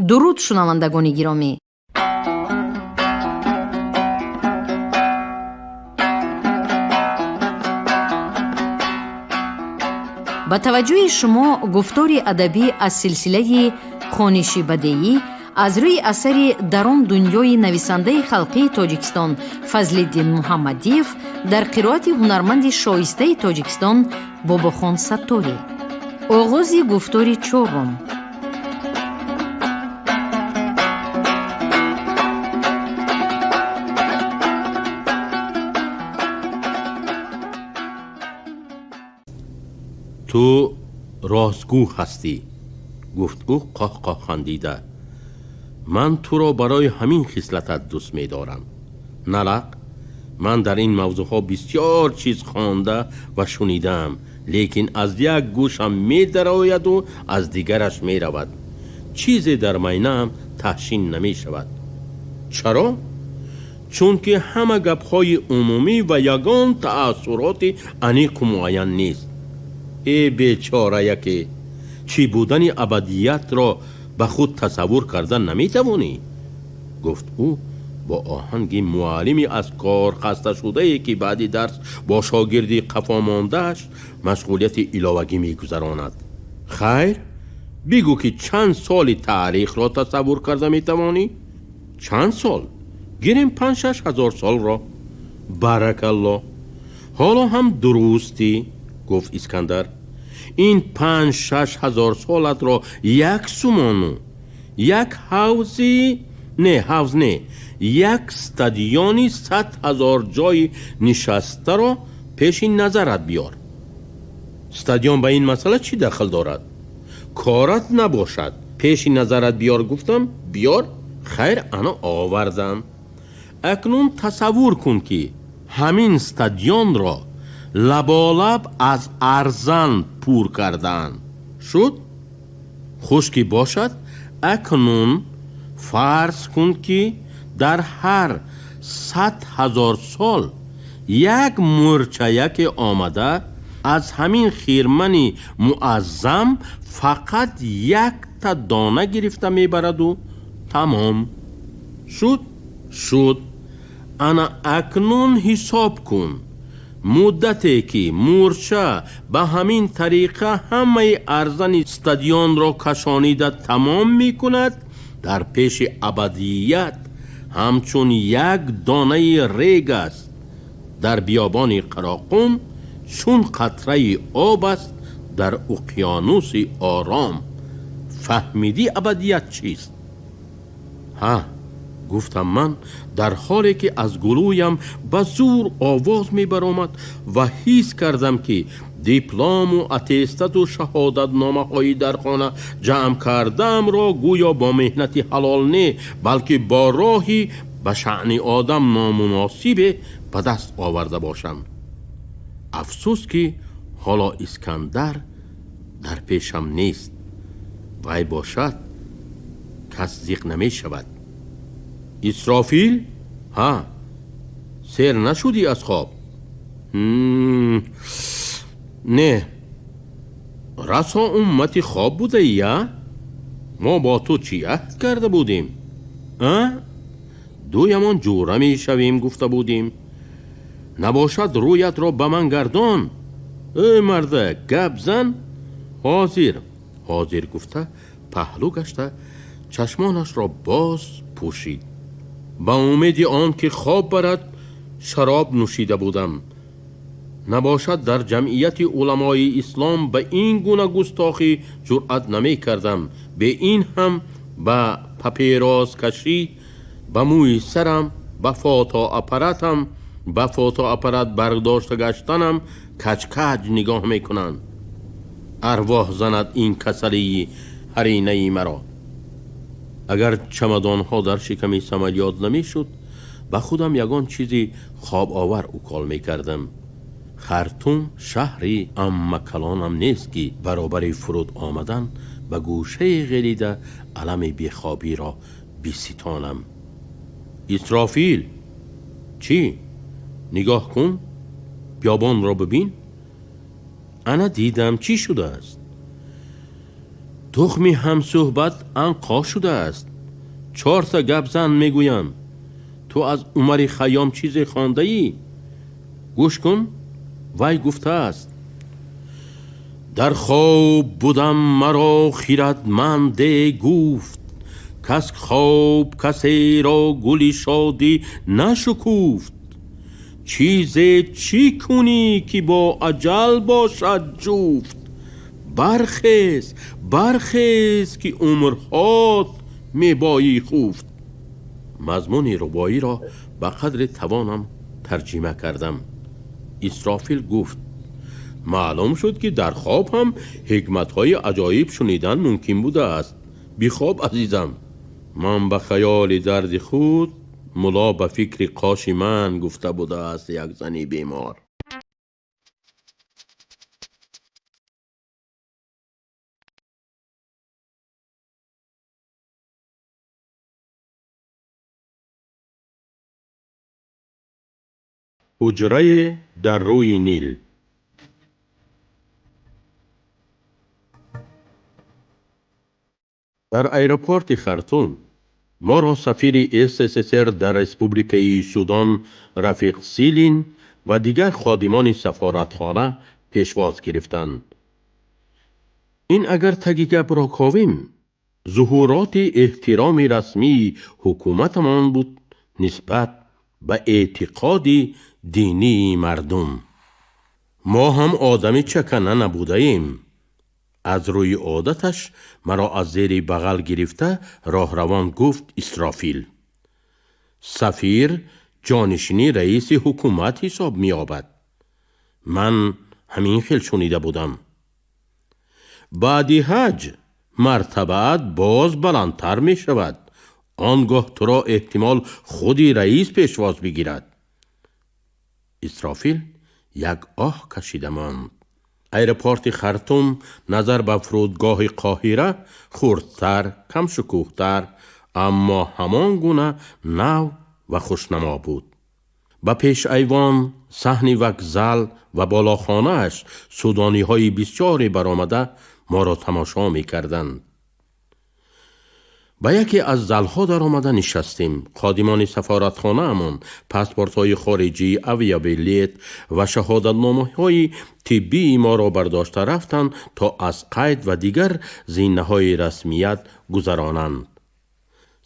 Дуруд, шунавандагони гиромӣ. Ба таваҷҷӯҳи шумо гуфтори адабӣ аз силсилаи хониши бадеӣ аз рӯи асари «Дар он дунёи» нависандаи халқии Тоҷикистон Фазлиддин Муҳаммадиев дар қироати ҳунарманди шоистаи Тоҷикистон Бобохон Сатторӣ. Оғози гуфтори чорум. Ту ростгӯ ҳастӣ, гуфт ӯ қоҳқоҳ хандида. Ман туро барои ҳамин хислатат дӯст медорам. Налақ, ман дар ин мавзӯъҳо бисёр чиз хонда ва шунидаам, лекин аз як гӯшам медарояду аз дигараш меравад. Чизе дар майнаам таҳшин намешавад. Чаро? Чунки ҳама гапҳои умумӣ ва ягон таассуроти аниқу муайян нест. Э бечора, яке чӣ будани абадиятро ба худ тасаввур карда наметавонӣ, гуфт ӯ бо оҳанги муаллими аз кор хасташудае, ки баъди дарс бо шогирди қафомондааш машғулияти иловагӣ мегузаронад. Хайр, бигӯ, ки чанд соли таърихро тасаввур карда метавонӣ? Чанд сол? Гирем, 5-6 ҳазор солро. Баракалло, ҳоло ҳам дурустӣ, гуфт Искандар. Ин 5-6 ҳазор солатро як сумону як ҳавзи, не, ҳавз не, як стадиони 100 000 ҷои нишастаро пеши назарат биёр. Стадион ба ин масъала чӣ дахл дорад? Корат набошад, пеши назарат биёр гуфтам, биёр. Хайр, ана овардам. Акнун тасаввур кун, ки ҳамин стадионро лаболаб аз арзан пур кардаанд. Шуд? Хуш ки бошад. Акнун фарз кун, ки дар ҳар 100 000 сол як мӯрчаяке омада аз ҳамин хирмани муаззам фақат якта дона гирифта мебараду тамом. Шуд? Шуд. Ана акнун ҳисоб кун: муддате ки мӯрча ба ҳамин тариқа ҳамаи арзани стадионро кашонида тамом мекунад, дар пеши абадият ҳамчун як донаи рег аст, дар биёбони Қароқум чун қатраи об аст дар уқёнуси ором. Фаҳмидӣ, абадият чист? Ҳа, гуфтам ман, дар ҳоле ки аз гулӯям ба зӯр овоз мебаромад ва ҳис кардам, ки диплому аттестату шаҳодатномаҳои дар хона ҷамъ кардаамро гӯё бо меҳнати ҳалол не, балки бо роҳи ба шаъни одам номуносибе ба даст оварда бошам. Афсӯс, ки ҳоло Искандар дар пешам нест. Вай бошад, кас зиқ намешавад. Исрофил, ҳа, сер нашудӣ аз хоб? Не, расо уммати хоб будаӣ. Я мо бо ту чӣ аҳд карда будем? А дуямон ҷура мешавем, гуфта будем. Набошад, рӯятро ба ман гардон. Эй марда, гап зан. Ҳозир, ҳозир, гуфта паҳлӯ гашта чашмонашро боз пӯшид. Ба умеди он ки хоб барад, шароб нӯшида будам. Набошад, дар ҷамъияти уламои ислом ба ин гуна густохӣ ҷуръат намекардам. Бе ин ҳам ба папирозкашӣ, ба мӯи сарам, ба фотоаппаратам, ба фотоаппарат бардошта гаштанам каҷкаҷ нигоҳ мекунанд. Арвоҳ занад ин касалии ҳаринаи маро. Агар чамадонҳо дар шиками самолёт намешуд, ба худам ягон чизи хобовар укол мекардам. Хартум шаҳри аммакалонам нест, ки баробари фуруд омадан ба гӯшае ғелида алами бехобиро биситонам. Исрофил, чӣ? Нигоҳ кун, биёбонро бибин. Ана дидам. Чӣ шудааст? Тухми ҳамсӯҳбат анқо шудааст. Чорта гап зан мегӯям. Ту аз Умари Хайём чизе хондаӣ? Гӯш кун, вай гуфтааст: дар хоб будам, маро хирадманде гуфт, кас хоб касеро гули шодӣ нашукуфт. Чизе чӣ кунӣ, ки бо аҷал бошад ҷуфт? Бархез, бархез, ки умрҳот мебоӣ хуфт. Мазмуни рубоиро ба қадри тавонам тарҷима кардам. Исрофил гуфт: маълум шуд, ки дар хоб ҳам ҳикматҳои аҷоиб шунидан мумкин будааст. Бихоб, азизам. Ман ба хаёли дарди худ, мулло ба фикри қоши ман, гуфта будааст як зани бемор. Ҳуҷрае дар рӯи Нил. Дар аэропорти Хартум моро сафири СССР дар Республикаи Судон Рафиқ Силин ва дигар ходимони сафоратхона пешвоз гирифтанд. Ин агар таги гапро ковем, зуҳуроти эҳтироми расмии ҳукуматамон буд нисбат ба эътиқоди динии мардум. Мо ҳам одами чакана набудаем. Аз рӯи одаташ маро аз зери бағал гирифта роҳравон гуфт: Исрофил, сафир ҷонишини раиси ҳукумат ҳисоб меёбад. Ман ҳамин хел шунида будам. Баъди ҳаҷ мартабаат боз баландтар мешавад. Он гоҳ туро эҳтимол худи раис пешвоз бигирад. Исрофил як оҳ кашида монд. Аэропорти Хартум назар ба фурудгоҳи Қоҳира хурдтар, камшукӯҳтар, аммо ҳамон гуна нав ва хушнамо буд. Ба пешайвон, саҳни вокзал ва болохонааш судониҳои бисёре баромада моро тамошо мекарданд. Ба яке аз залҳо даромада нишастем. Ходимони сафоратхонаамон паспортҳои хориҷӣ, авиабилет ва шаҳодатномаҳои тиббии моро бардошта рафтанд, то аз қайд ва дигар зинаҳои расмият гузаронанд.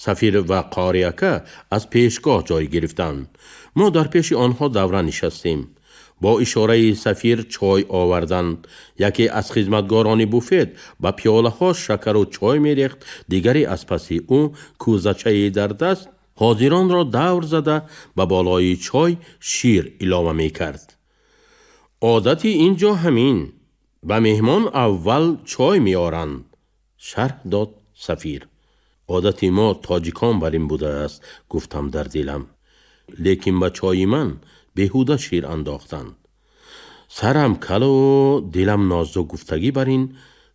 Сафир ва қориака аз пешгоҳ ҷой гирифтанд. Мо дар пеши онҳо давра нишастем. Бо ишораи сафир чой оварданд. Яке аз хизматгорони буфет ба пиёлаҳо шакару чой мерехт, дигаре аз паси ӯ кӯзачае дар даст ҳозиронро давр зада ба болои чой шир илова мекард. Одати ин ҷо ҳамин, ба меҳмон аввал чой меоранд, шарҳ дод сафир. Одати мо тоҷикон бар ин будааст, гуфтам дар дилам. Лекин ба чои ман беҳуда шир андохтанд. Сарам калу дилам нозук гуфтагӣ бар ин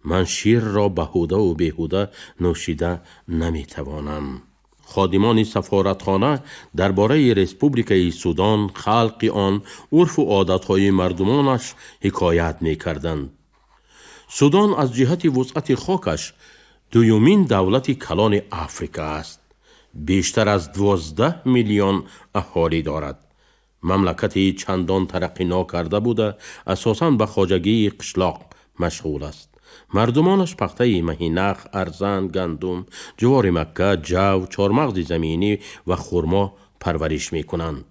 ман ширро баҳудаву беҳуда нӯшида наметавонам. Ходимони сафоратхона дар бораи Республикаи Судон, халқи он, урфу одатҳои мардумонаш ҳикоят мекарданд. Судон аз ҷиҳати вусъати хокаш дуюмин давлати калони Африка аст. Бештар аз 12 миллион аҳолӣ дорад. Мамлакати чандон тараққӣ нокарда буда, асосан ба хоҷагии қишлоқ машғул аст. Мардумонаш пахтаи маҳинах, арзан, гандум, ҷувори макка, ҷав, чормағзи заминӣ ва хурмо парвариш мекунанд.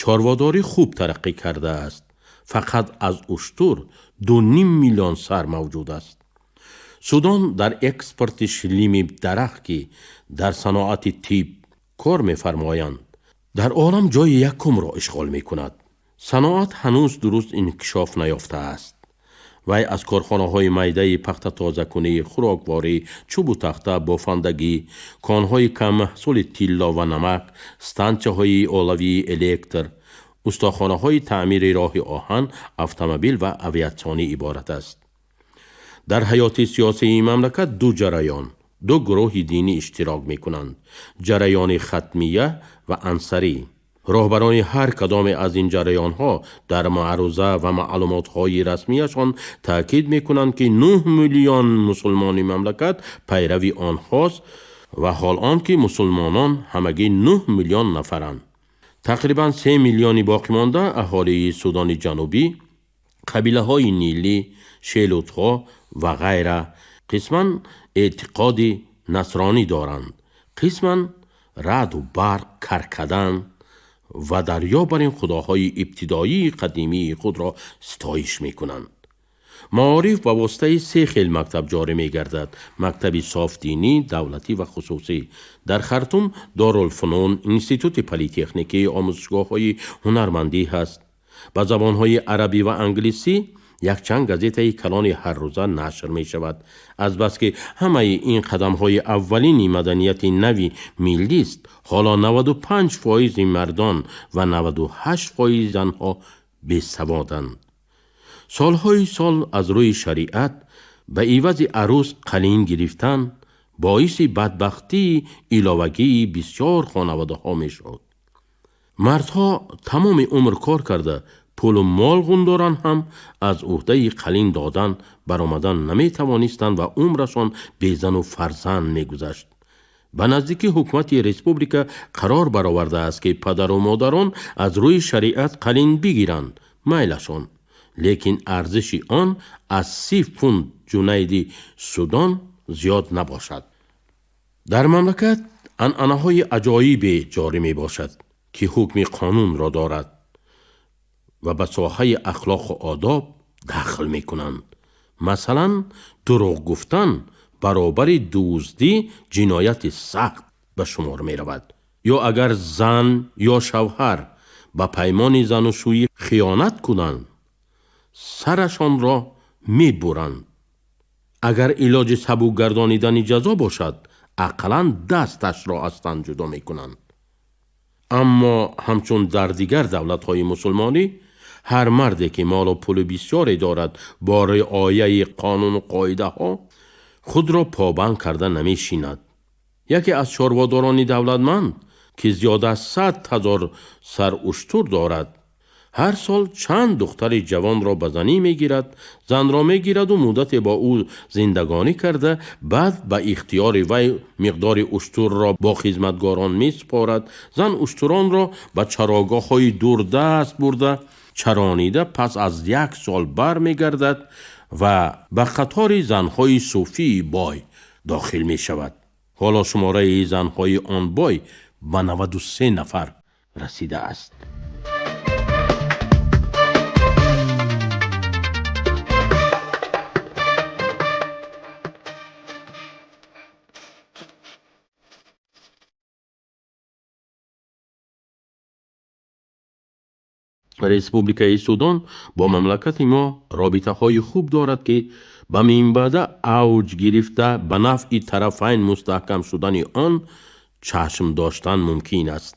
Чорводорӣ хуб тараққӣ кардааст. Фақат аз уштур 2,5 миллион сар мавҷуд аст. Судон дар экспорти шлими дарахт, ки дар саноати тиб кор мефармоянд, дар олам ҷои якумро ишғол мекунад. Саноат ҳанӯз дуруст инкишоф наёфтааст. Вай аз корхонаҳои майдаи пахтатозакунӣ, хӯрокворӣ, чӯбу тахта, бофандагӣ, конҳои каммаҳсули тилло ва намак, стансияҳои олавии электр, устохонаҳои таъмири роҳи оҳан, автомобил ва авиатсионӣ иборат аст. Дар ҳаёти сиёсии мамлакат ду ҷараён, ду гурӯҳи динӣ иштирок мекунанд: ҷараёни хатмия ва ансарӣ. Роҳбарони ҳар кадоме аз ин ҷараёнҳо дар маъруза ва маълумотҳои расмияшон таъкид мекунанд, ки 9 миллион мусулмони мамлакат пайрави онҳост ва ҳол он ки мусулмонон ҳамагӣ 9 миллион нафаранд. Тақрибан 3 миллиони боқимонда аҳолии Судони Ҷанубӣ, қабилаҳои Нилӣ, шелутҳо ва ғайра қисман эътиқоди насронӣ доранд, қисман раъду барқ, каркадан ва дарё бар ин худоҳои ибтидоии қадимии худро ситоиш мекунанд. Маориф ба воситаи се хел мактаб ҷорӣ мегардад: мактаби софдинӣ, давлатӣ ва хусусӣ. Дар Хартум Дорулфунун, институти политехникӣ, омӯзишгоҳҳои ҳунармандӣ ҳаст. Ба забонҳои арабӣ ва англисӣ якчанд газетаи калони ҳаррӯза нашр мешавад. Азбаски ҳамаи ин қадамҳои аввалини маданияти нави миллист, ҳоло 95% мардон ва 98% занҳо бесаводанд. Солҳои сол аз рӯи шариат ба ивази арӯс қалин гирифтан боиси бадбахтии иловагии бисёр хонаводаҳо мешуд. Мардҳо тамоми умр кор карда пулу мол ғундоран ҳам аз ӯҳдаи қалин додан баромадан наметавонистанд ва умрашон безану фарзанд мегузашт. Ба наздикӣ ҳукумати республика қарор баровардааст, ки падару модарон аз рӯи шариат қалин бигиранд, майлашон, лекин арзиши он аз 30 фунт ҷунайди Судон зиёд набошад. Дар мамлакат анъанаҳои аҷоибе ҷорӣ мебошад, ки ҳукми қонунро дорад ва ба соҳаи ахлоқу одоб дахл мекунанд. Масалан, дурӯғ гуфтан баробари дуздӣ ҷинояти сахт ба шумор меравад. Ё агар зан ё шавҳар ба паймони занушӯӣ хиёнат кунанд, сарашонро мебуранд. Агар илоҷи сабук гардонидани ҷазо бошад, ақаллан дасташро аз тан ҷудо мекунанд. Аммо ҳамчун дар дигар давлатҳои мусулмонӣ, ҳар марде ки молу пули бисёре дорад, бо риояи қонуну қоидаҳо худро побанд карда намешинад. Яке аз чорводорони давлатманд, ки зиёда аз 100 000 сар уштур дорад, ҳар сол чанд духтари ҷавонро ба занӣ мегирад, занро мегираду муддате бо ӯ зиндагонӣ карда, баъд ба ихтиёри вай миқдори уштурро бо хизматгорон месупорад. Зан уштуронро ба чарогоҳҳои дурдаст бурда чаронида, пас аз як сол бармегардад ва ба қатори занҳои суфии бой дохил мешавад. Ҳоло шумораи занҳои он бой ба 93 нафар расидааст. Республикаи Судон бо мамлакати мо робитаҳои хуб дорад, ки ба минбаъда авҷ гирифта ба нафъи тарафайн мустаҳкам шудани он чашм доштан мумкин аст.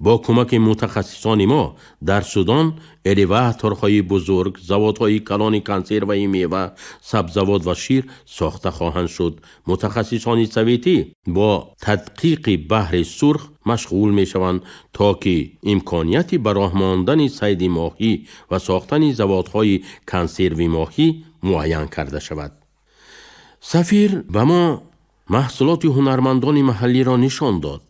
Бо кӯмаки мутахассисони мо дар Судон элеваторҳои бузург, заводҳои калони консерваи мева, сабзавот ва шир сохта хоҳанд шуд. Мутахассисони советӣ бо тадқиқи баҳри Сурх машғул мешаванд, то ки имконияти ба роҳ мондани сайди моҳӣ ва сохтани заводҳои консерви моҳӣ муайян карда шавад. Сафир ба мо маҳсулоти ҳунармандони маҳаллиро нишон дод.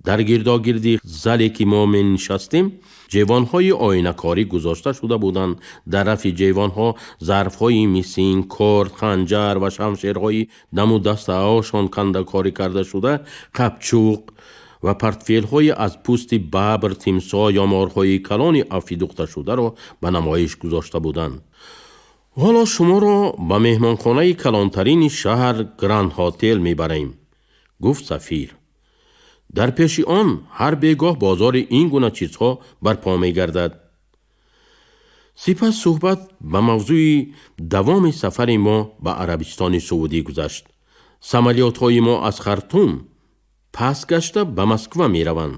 Дар гирдогирди зале ки мо менишастем, ҷевонҳои оинакорӣ гузошта шуда буданд. Дар рафи ҷевонҳо зарфҳои мисин, корд, ханҷар ва шамшерҳои даму дастаҳошон кандакорӣ карда шуда, қапчуқ ва портфелҳои аз пӯсти бабр, тимсоҳ ё морҳои калони афидухташударо ба намоиш гузошта буданд. Ҳоло шуморо ба меҳмонхонаи калонтарини шаҳр Гранд Хотел мебарем, гуфт сафир. Дар пеши он ҳар бегоҳ бозори ин гуна чизҳо барпо мегардад. Сипас суҳбат ба мавзӯи давоми сафари мо ба Арабистони Саудӣ гузашт. Самолётҳои мо аз Хартум пас гашта ба Москва мераванд.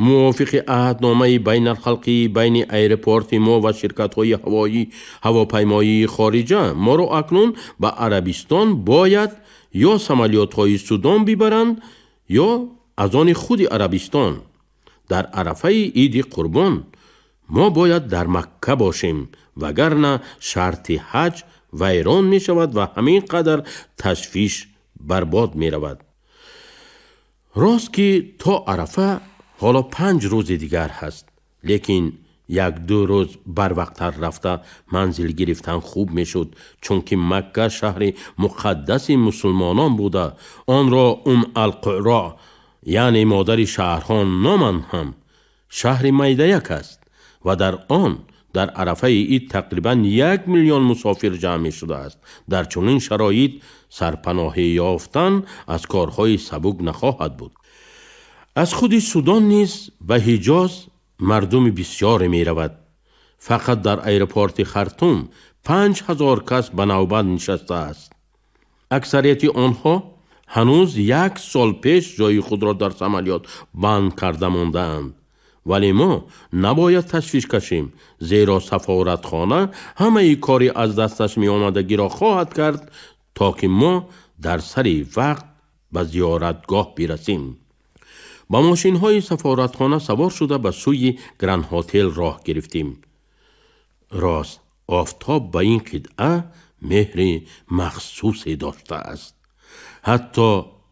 Мувофиқи аҳдномаи байналхалқии байни аэропорти мо ва ширкатҳои ҳавоӣ ҳавопаймоии хориҷа, моро акнун ба Арабистон бояд ё самолётҳои Судон бибаранд, ё аз они худи Арабистон. Дар арафаи иди Қурбон мо бояд дар Макка бошем, вагарна шарти ҳаҷ вайрон мешавад ва ҳамин қадар ташвиш барбод меравад. Рост ки то Арафа ҳоло 5 рӯзи дигар ҳаст, лекин 1-2 рӯз барвақттар рафта манзил гирифтан хуб мешуд, чунки Макка шаҳри муқаддаси мусулмонон буда, онро Ум Алқуро, яъне модари шаҳрҳо номанд, ҳам шаҳри майдаяк аст ва дар он дар арафаи ид тақрибан 1 миллион мусофир ҷамъ мешудааст. Дар чунин шароит сарпаноҳӣ ёфтан аз корҳои сабук нахоҳад буд. Аз худи Судон низ ба Ҳиҷоз мардуми бисёре меравад. Фақат дар аэропорти Хартум 5000 кас ба навбат нишастааст. Аксарияти онҳо ҳанӯз 1 сол пеш ҷои худро дар самолёт банд карда мондаанд. Вале мо набояд ташвиш кашем, зеро сафоратхона ҳамаи кори аз дасташ меомадагиро хоҳад кард, то ки мо дар сари вақт ба зиёратгоҳ бирасем. Ба мошинҳои сафоратхона савор шуда ба сӯи Гранд-ҳотел роҳ гирифтем. Рост, офтоб ба ин қитъа меҳри махсусе доштааст. Ҳатто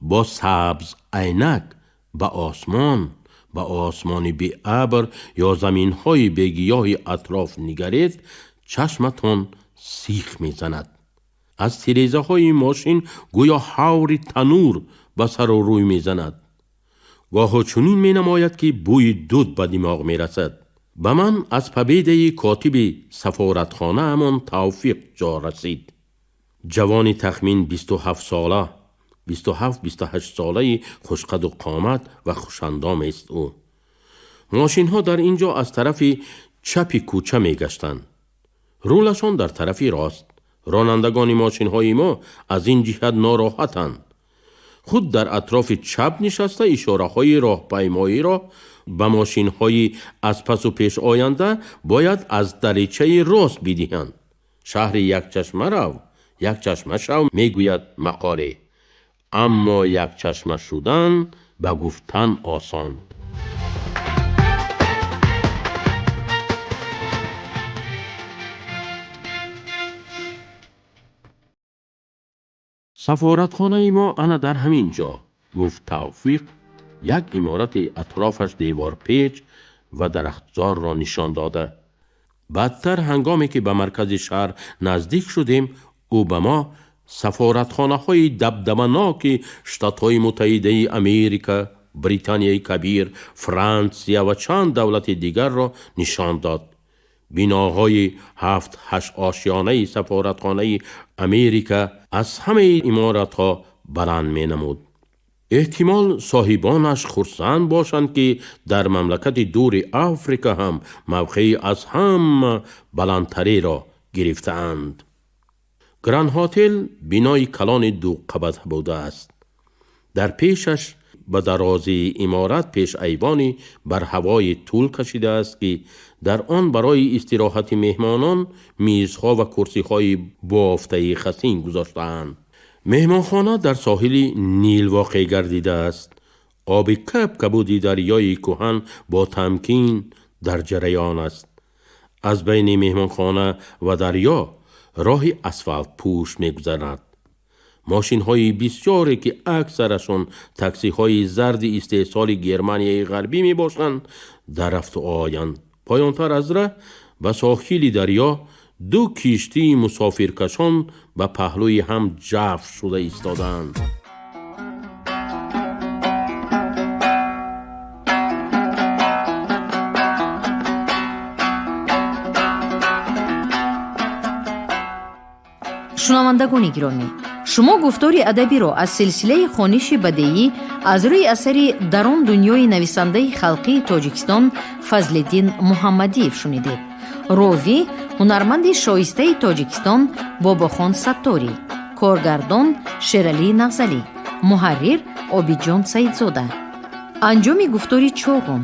бо сабз айнак ба осмон, ба осмони беабр ё заминҳои бегиёҳи атроф нигаред, чашматон сих мезанад. Аз тирезаҳои мошин гӯё ҳаври танур ба сару рӯй мезанад. Гоҳо чунин менамояд, ки бӯи дуд ба димоғ мерасад. Ба ман аз победаи котиби сафоратхонаамон Тавфиқ ҷо расид. Ҷавони тахмин 27 сола, 27-28 солаи хушқаду қомат ва хушандомест ӯ. Мошинҳо дар ин ҷо аз тарафи чапи кӯча мегаштанд, рулашон дар тарафи рост. Ронандагони мошинҳои мо аз ин ҷиҳат нороҳатанд. Худ дар атрофи чап нишаста ишораҳои роҳпаймоиро ба мошинҳои аз пасу пеш оянда бояд аз даричаи рост бидиҳанд. Шаҳри якчашма рав, якчашма шав, мегӯяд мақоле. Аммо якчашма шудан ба гуфтан осон. Сафоратхонаи мо ана дар ҳамин ҷо, гуфт Тавфиқ, як иморати атрофаш деворпеч ва дарахтзорро нишон дода. Баъдтар ҳангоме ки ба маркази шаҳр наздик шудем, ӯ ба мо сафоратхонаҳои дабдабаноки Штатҳои Муттаҳидаи Америка, Британияи Кабир, Франсия ва чанд давлати дигарро нишон дод. Биноҳои 7-8 ошёнаи сафоратхонаи Америка аз ҳамаи иморатҳо баланд менамуд. Эҳтимол соҳибонаш хурсанд бошанд, ки дар мамлакати дури Африка ҳам мавқеи аз ҳама баландтареро гирифтаанд. Гранд-ҳотел бинои калони дуқабат будааст. Дар пешаш ба дарозии иморат пеш айвони бар ҳавои тӯл кашидааст, ки дар он барои истироҳати меҳмонон мизҳо ва курсиҳои бофтаи хасин гузоштаанд. Меҳмонхона дар соҳили Нил воқеъ гардидааст. Оби каб-кабуди дарёи кӯҳан бо тамкин дар ҷараён аст. Аз байни меҳмонхона ва дарё роҳи асфалтпӯш мегузарад. Мошинҳои бисёре, ки аксарашон таксиҳои зарди истеҳсоли Германияи ғарбӣ мебошанд, дар рафту оянд. Поёнтар аз раҳ ба соҳили дарё ду киштии мусофиркашон ба паҳлӯи ҳам ҷаф шуда истодаанд. Шунавандагони гиромӣ, шумо гуфтори адабиро аз силсилаи хониши бадеӣ аз рӯи асари «Дар он дунёи» нависандаи халқии Тоҷикистон Фазлиддин Муҳаммадиев шунидед. Ровӣ ҳунарманди шоистаи Тоҷикистон Бобохон Сатторӣ, коргардон Шералӣ Нағзалӣ, муҳаррир Обидҷон Саидзода. Анҷоми гуфтори чорум.